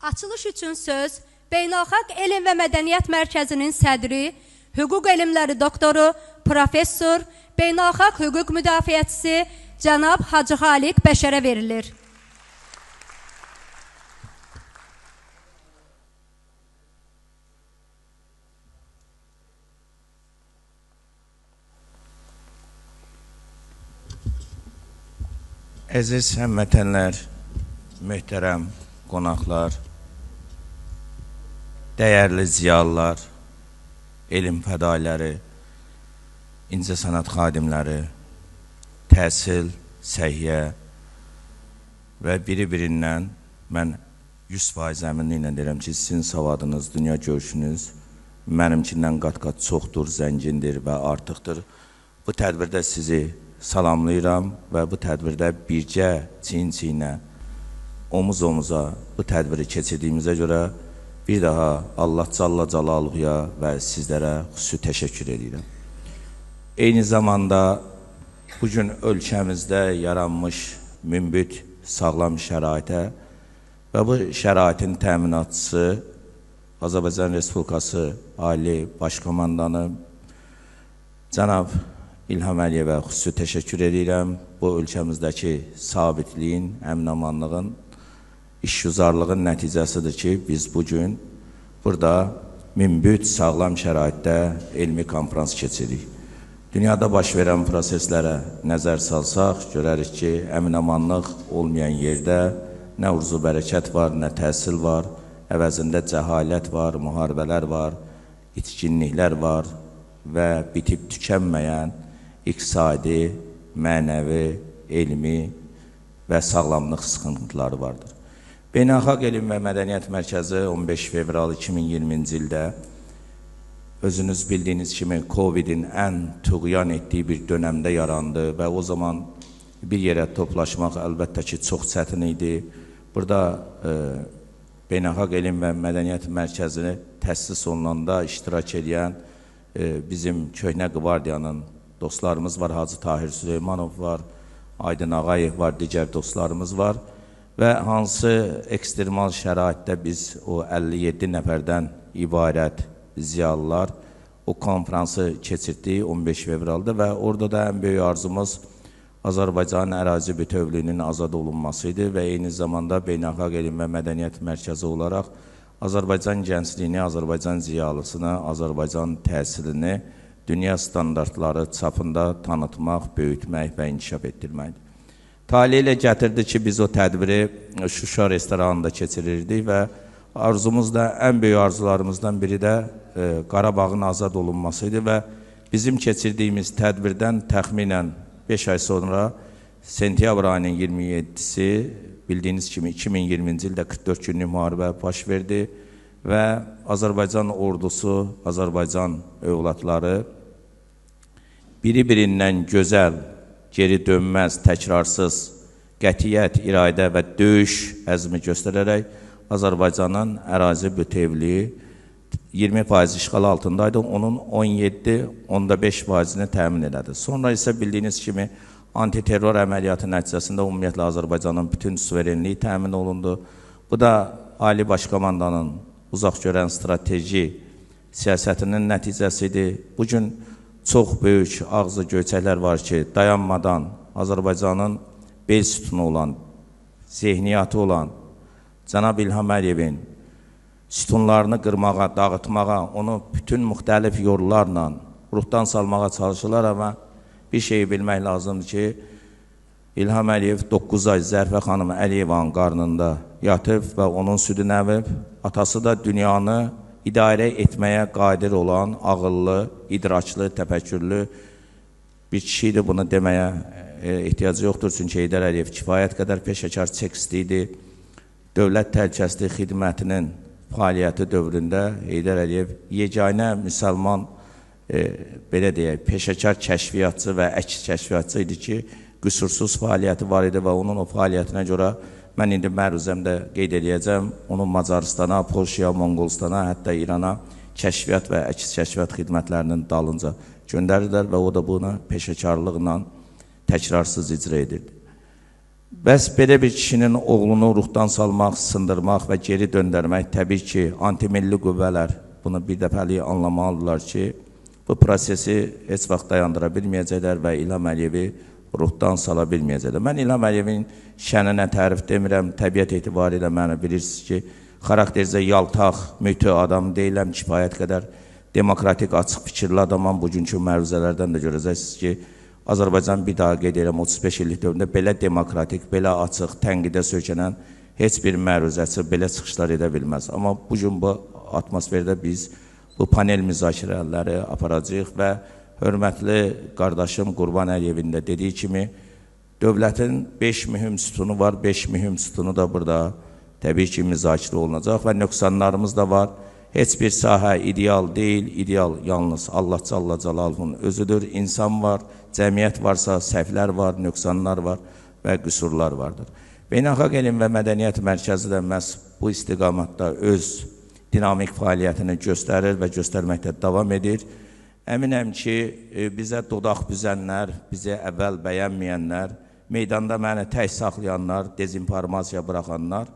Açılış üçün söz Beynəlxalq Elm və Mədəniyyət Mərkəzinin sədri, hüquq elmləri doktoru, professor, beynəlxalq hüquq müdafiəçisi cənab Hacı Xaliq Bəşərə verilir. Əziz həmvətənlər, möhtərəm qonaqlar, dəyərli ziyalılar, elm fədailəri, incəsənət xadimləri, təhsil, səhiyyə və biri-birindən mən 100% əminliklə deyirəm ki, sizin savadınız, dünya görüşünüz mənimkindən qat-qat çoxdur, zəngindir və artıqdır. Bu tədbirdə sizi salamlayıram və bu tədbirdə bircə çiyin-çiyinə, omuz-omuza bu tədbiri keçirdiyimizə görə bir daha Allah Calla Calaluhuya və sizlərə xüsusi təşəkkür edirəm. Eyni zamanda bugün ölkəmizdə yaranmış münbit sağlam şəraitə və bu şəraitin təminatçısı Azərbaycan Respublikası Ali Başkomandanı cənab İlham Əliyevə xüsusi təşəkkür edirəm. Bu ölkəmizdəki sabitliyin, əminamanlığın, işgüzarlığın nəticəsidir ki, biz bugün burada münbit sağlam şəraitdə elmi konfrans keçiririk. Dünyada baş verən proseslərə nəzər salsaq, görərik ki, əminamanlıq olmayan yerdə nə urzu bərəkət var, nə təhsil var, əvəzində cəhalət var, müharibələr var, itkinliklər var və bitib tükənməyən iqtisadi, mənəvi, elmi və sağlamlıq sıxıntıları vardır. Beynəlxalq Elm və Mədəniyyət Mərkəzi 15 fevral 2020-ci ildə özünüz bildiyiniz kimi COVID-in ən tuğyan etdiyi bir dönəmdə yarandı və o zaman bir yerə toplaşmaq əlbəttə ki, çox çətin idi. Burada Beynəlxalq Elm və Mədəniyyət Mərkəzini təsis olunanda iştirak edən bizim Köhnə Qvardiyanın dostlarımız var, Hacı Tahir Süleymanov var, Aydın Ağayev var, digər dostlarımız var və hansı ekstremal şəraitdə biz o 57 nəfərdən ibarət ziyalılar o konfransı keçirtdik 15 fevralda və orada da ən böyük arzumuz Azərbaycanın ərazi bütövlüyünün azad olunması idi və eyni zamanda Beynəlxalq Elm və Mədəniyyət Mərkəzi olaraq Azərbaycan gəncliyini, Azərbaycan ziyalısını, Azərbaycan təhsilini dünya standartları çapında tanıtmaq, böyütmək və inkişaf etdirməkdir. Tale ilə gətirdi ki, biz o tədbiri Şuşa restoranında keçirirdik və arzumuz da, ən böyük arzularımızdan biri də Qarabağın azad olunması idi və bizim keçirdiyimiz tədbirdən təxminən 5 ay sonra sentyabr ayının 27-si bildiyiniz kimi 2020-ci ildə 44 günlük müharibə baş verdi və Azərbaycan ordusu, Azərbaycan övladları biri-birindən gözəl, geri dönməz, təkrarsız qətiyyət, iradə və döyüş əzmi göstərərək Azərbaycanın ərazi bütövlüyü 20% işğal altındaydı, onun 17,5%-ni təmin elədi. Sonra isə bildiyiniz kimi antiterror əməliyyatı nəticəsində ümumiyyətlə Azərbaycanın bütün suverenliyi təmin olundu. Bu da Ali Başkomandanın uzaq görən strateji siyasətinin nəticəsidir. Bugün çox böyük ağzı göyçəklər var ki, dayanmadan Azərbaycanın bel sütunu olan, zehniyatı olan cənab İlham Əliyevin sütunlarını qırmağa, dağıtmağa, onu bütün müxtəlif yollarla ruhdan salmağa çalışırlar, amma bir şeyi bilmək lazımdır ki, İlham Əliyev 9 ay Zərfə xanım Əliyevanın qarnında yatıb və onun südünü əmib. Atası da dünyanı idarə etməyə qadir olan, ağıllı, idraklı, təfəkkürlü bir kişi idi. Bunu deməyə ehtiyacı yoxdur, çünki Heydər Əliyev kifayət qədər peşəkar çekist idi. Dövlət Təhlükəsizlik Xidmətinin fəaliyyəti dövründə Heydər Əliyev yeganə müsəlman, belə deyək, peşəkar kəşfiyyatçı və əks kəşfiyyatçı idi ki, qüsursuz fəaliyyəti var idi və onun o fəaliyyətinə görə mən indi məruzəmdə qeyd eləyəcəm, onun Macaristana, Polşaya, Monqolistana, hətta İrana kəşfiyyat və əks kəşfiyyat xidmətlərinin dalınca göndərirlər və o da bunu peşəkarlıqla təkrarsız icra edirdi. Bəs belə bir kişinin oğlunu ruhdan salmaq, sındırmaq və geri döndərmək təbii ki, antimilli qüvvələr bunu bir dəfəlik anlamalıdırlar ki, bu prosesi heç vaxt dayandıra bilməyəcəklər və İlham Əliyevi ruhdan sala bilməyəcəklər. Mən İlham Əliyevin şəninə tərif demirəm, təbiət etibarilə məni bilirsiniz ki, xarakterizə yaltaq, mütü adam deyiləm, kifayət qədər demokratik, açıq fikirli adamam. Bugünkü məruzələrdən də görəcəksiniz ki, Azərbaycan bir daha qeyd edirəm, 35 illik dövründə belə demokratik, belə açıq, tənqidə söykənən heç bir məruzəçi belə çıxışlar edə bilməz. Amma bugün bu atmosferdə biz bu panel müzakirələri aparacağıq və hörmətli qardaşım Qurban Əliyevin də dediyi kimi, dövlətin 5 mühüm sütunu var, 5 mühüm sütunu da burada təbii ki, müzakirə olunacaq və nöqsanlarımız da var. Heç bir sahə ideal deyil, ideal yalnız Allah Calla Calaluhu'nun özüdür. İnsan var, cəmiyyət varsa səhvlər var, nöqsanlar var və qüsurlar vardır. Beynəlxalq Elm və Mədəniyyət Mərkəzi də məhz bu istiqamətdə öz dinamik fəaliyyətini göstərir və göstərməkdə davam edir. Əminəm ki, bizə dodaq büzənlər, bizi əvvəl bəyənməyənlər, meydanda məni tək saxlayanlar, dezinformasiya buraxanlar,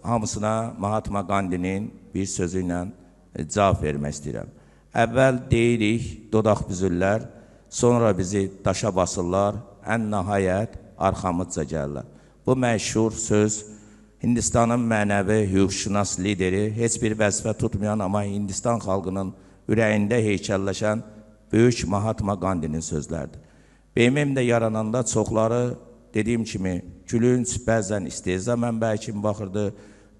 hamısına Mahatma Qandinin bir sözü ilə cavab vermək istəyirəm. Əvvəl deyirik, dodaq büzürlər, sonra bizi daşa basırlar, ən nəhayət arxamızca gəlirlər. Bu məşhur söz Hindistanın mənəvi hüquqşünas lideri, heç bir vəzifə tutmayan, amma Hindistan xalqının ürəyində heykəlləşən böyük Mahatma Qandinin sözləridir. BMM də yarananda çoxları, dediyim kimi, gülünc, bəzən istehza mənbəyi kimi baxırdı.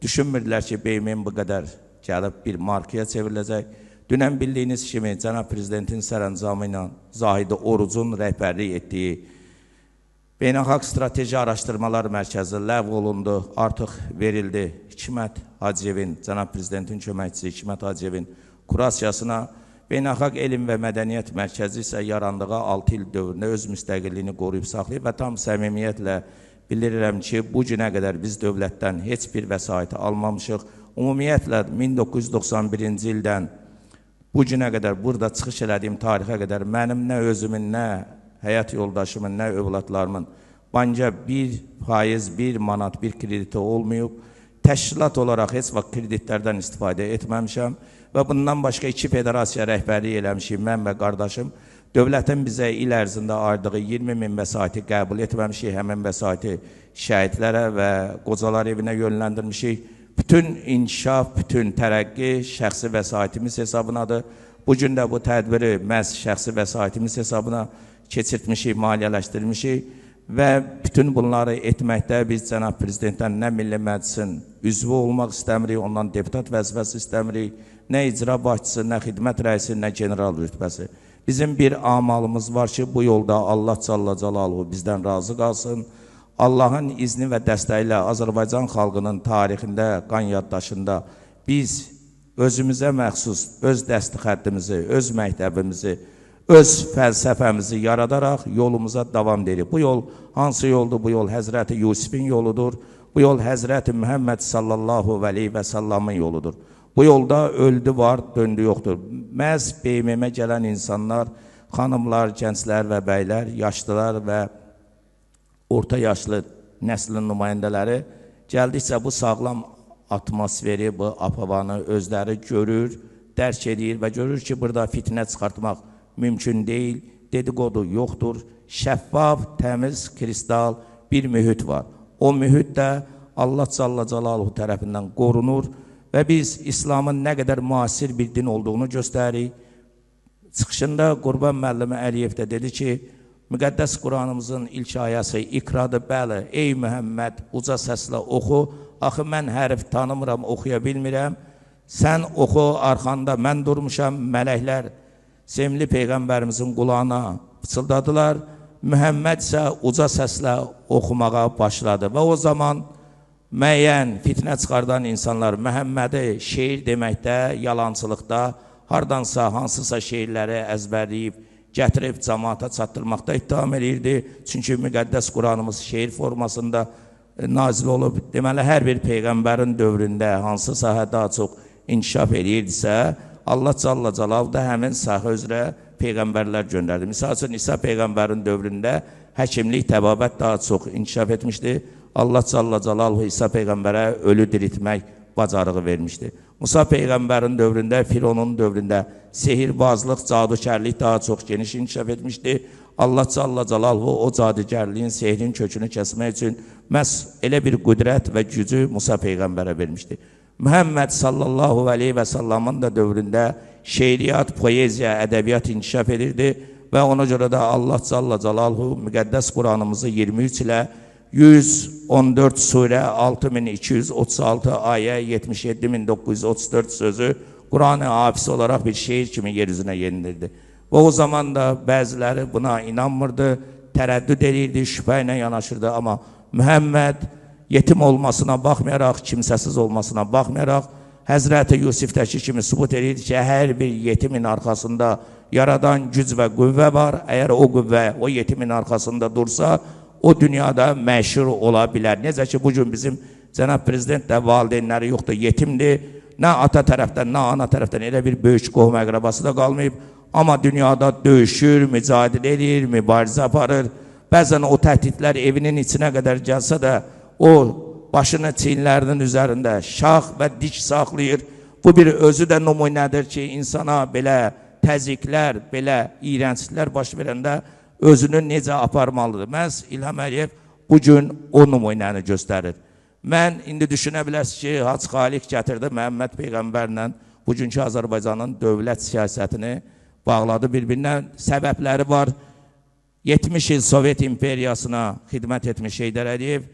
Düşünmürdülər ki, BMM bu qədər gəlib bir markaya çevriləcək. Dünən bildiyiniz kimi, Cənab Prezidentin sərəncamı ilə Zahidi Orucun rəhbərlik etdiyi Beynəlxalq Strateji Araşdırmalar Mərkəzi ləğv olundu, artıq verildi Hikmət Hacıyevin, Cənab Prezidentin köməkçisi Hikmət Hacıyevin kurasiyasına. Beynəlxalq Elm və Mədəniyyət Mərkəzi isə yarandığı 6 il dövründə öz müstəqilliyini qoruyub saxlayıb və tam səmimiyyətlə bildirirəm ki, bu günə qədər biz dövlətdən heç bir vəsaiti almamışıq. Ümumiyyətlə, 1991-ci ildən bu günə qədər burada çıxış elədiyim tarixə qədər mənim nə özümün, nə həyat yoldaşımın, nə övladlarımın banka 1%, 1 manat bir krediti olmayıb. Təşkilat olaraq heç vaxt kreditlərdən istifadə etməmişəm və bundan başqa 2 federasiya rəhbərlik eləmişik, mən və qardaşım. Dövlətin bizə il ərzində ayırdığı 20 min vəsaiti qəbul etməmişik, həmin vəsaiti şəhidlərə və qocalar evinə yönləndirmişik. Bütün inkişaf, bütün tərəqqi şəxsi vəsaitimiz hesabınadır. Bugün də bu tədbiri məhz şəxsi vəsaitimiz hesabına keçirtmişik, maliyyələşdirmişik və bütün bunları etməkdə biz Cənab Prezidentdən nə Milli Məclisin üzvü olmaq istəmirik, ondan deputat vəzifəsi istəmirik, nə icra başçısı, nə xidmət rəisi, nə general rütbəsi. Bizim bir amalımız var ki, bu yolda Allah Calla Calaluhu bizdən razı qalsın. Allahın izni və dəstəyi ilə Azərbaycan xalqının tarixində, qan yaddaşında biz özümüzə məxsus öz dəsti xəttimizi, öz məktəbimizi, öz fəlsəfəmizi yaradaraq yolumuza davam edirik. Bu yol hansı yoldur? Bu yol Həzrəti Yusifin yoludur. Bu yol Həzrəti Məhəmməd sallallahu əleyhi və sallamın yoludur. Bu yolda öldü var, döndü yoxdur. Məhz BMM-ə gələn insanlar, xanımlar, gənclər və bəylər, yaşlılar və orta yaşlı nəslin nümayəndələri gəldikcə bu sağlam atmosferi, bu apavanı özləri görür, dərk edir və görür ki, burada fitnə çıxartmaq mümkün deyil, dedikodu yoxdur, şəffaf, təmiz, kristal bir mühit var. O mühit də Allah Calla Calaluhu tərəfindən qorunur və biz İslamın nə qədər müasir bir din olduğunu göstəririk. Çıxışında Qurban müəllimi Əliyev də dedi ki, müqəddəs Quranımızın ilk ayəsi ikradır, bəli, ey Məhəmməd, uca səslə oxu, axı mən hərf tanımıram, oxuya bilmirəm, sən oxu, arxanda mən durmuşam, mələklər sevimli Peyğəmbərimizin qulağına pıçıldadılar, Məhəmməd isə uca səslə oxumağa başladı və o zaman müəyyən fitnə çıxardan insanlar Məhəmmədi şeir deməkdə, yalançılıqda, hardansa, hansısa şeirləri əzbərləyib, gətirib cəmaata çatdırmaqda ittiham eləyirdi. Çünki müqəddəs Quranımız şeir formasında nazil olub. Deməli, hər bir peyğəmbərin dövründə hansı sahə daha çox inkişaf eləyirdisə, Allah Calla Calaluhu da həmin sahə üzrə peyğəmbərlər göndərdi. Misal üçün, İsa peyğəmbərin dövründə həkimlik, təbabət daha çox inkişaf etmişdi. Allah Calla Calaluhu İsa Peyğəmbərə ölü diriltmək bacarığı vermişdi. Musa Peyğəmbərin dövründə, Fironun dövründə sehirbazlıq, cadugərlik daha çox geniş inkişaf etmişdi. Allah Calla Calaluhu o cadugərliyin, sehrin kökünü kəsmək üçün məhz elə bir qüdrət və gücü Musa Peyğəmbərə vermişdi. Məhəmməd sallallahu aleyhi və sallamın da dövründə şeiriyyat, poeziya, ədəbiyyat inkişaf edirdi və ona görə də Allah Calla Calaluhu müqəddəs Quranımızı 23 ilə 114 surə, 6236 ayə, 77934 sözü Quran-ı hafisi olaraq bir şeir kimi yer üzünə yenilirdi. Və o zaman da bəziləri buna inanmırdı, tərəddüd edirdi, şübhə ilə yanaşırdı. Amma Məhəmməd yetim olmasına baxmayaraq, kimsəsiz olmasına baxmayaraq, Həzrəti Yusifdəki kimi sübut edirdi ki, hər bir yetimin arxasında yaradan güc və qüvvə var. Əgər o qüvvə o yetimin arxasında dursa, o dünyada məşhur ola bilər. Necə ki, bugün bizim cənab prezident də valideynləri yoxdur, yetimdir. Nə ata tərəfdən, nə ana tərəfdən elə bir böyük qohum əqrəbası da qalmayıb. Amma dünyada döyüşür, mücadilə edir, mübarizə aparır. Bəzən o təhdidlər evinin içinə qədər gəlsə də o başını çiyinlərinin üzərində şax və dik saxlayır. Bu bir özü də nümunədir ki, insana belə təzyiqlər, belə iyrəncliklər baş verəndə özünü necə aparmalıdır. Məhz İlham Əliyev bugün o nümunəni göstərir. Mən indi düşünə bilərsiniz ki, Hacı Xaliq gətirdi Məhəmməd Peyğəmbərlə bugünkü Azərbaycanın dövlət siyasətini bağladı bir-birinə. Səbəbləri var. 70 il Sovet imperiyasına xidmət etmiş Heydər Əliyev,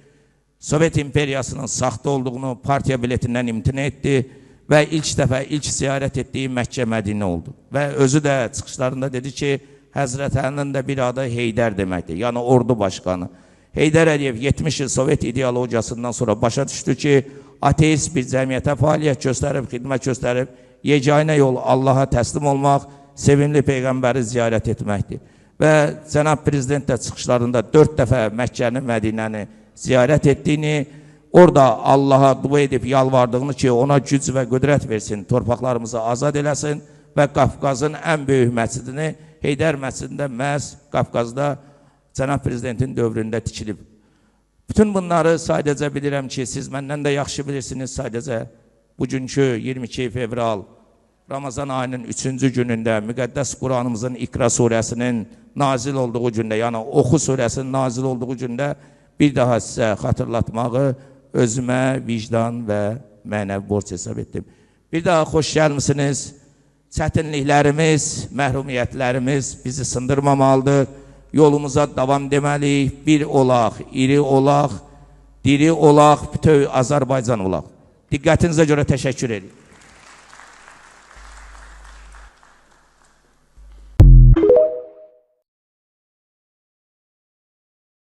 Sovet imperiyasının saxta olduğunu partiya biletindən imtina etdi və ilk dəfə ilk ziyarət etdiyi Məkkə Mədinə oldu. Və özü də çıxışlarında dedi ki, Həzrət Əlinin də bir adı Heydər deməkdir, yəni ordu başqanı. Heydər Əliyev 70 il Sovet ideologiyasından sonra başa düşdü ki, ateist bir cəmiyyətə fəaliyyət göstərib, xidmət göstərib, yeganə yol Allaha təslim olmaq, sevimli Peyğəmbəri ziyarət etməkdir. Və cənab prezident də çıxışlarında 4 dəfə Məkkəni, Mədinəni ziyarət etdiyini, orada Allaha dua edib yalvardığını ki, ona güc və qüdrət versin, torpaqlarımızı azad eləsin və Qafqazın ən böyük məscidini Heydər məscidində məhz Qafqazda cənab prezidentin dövründə tikilib. Bütün bunları sadəcə bilirəm ki, siz məndən də yaxşı bilirsiniz, sadəcə bugünkü 22 fevral Ramazan ayının 3-cü günündə müqəddəs Quranımızın İqra surəsinin nazil olduğu gündə, yəni Oxu surəsinin nazil olduğu gündə bir daha sizə xatırlatmağı özümə vicdan və mənəvi borc hesab etdim. Bir daha xoş gəlmisiniz. Çətinliklərimiz, məhrumiyyətlərimiz bizi sındırmamalıdır. Yolumuza davam deməliyik. Bir olaq, iri olaq, diri olaq, bütöv Azərbaycan olaq. Diqqətinizə görə təşəkkür edirəm.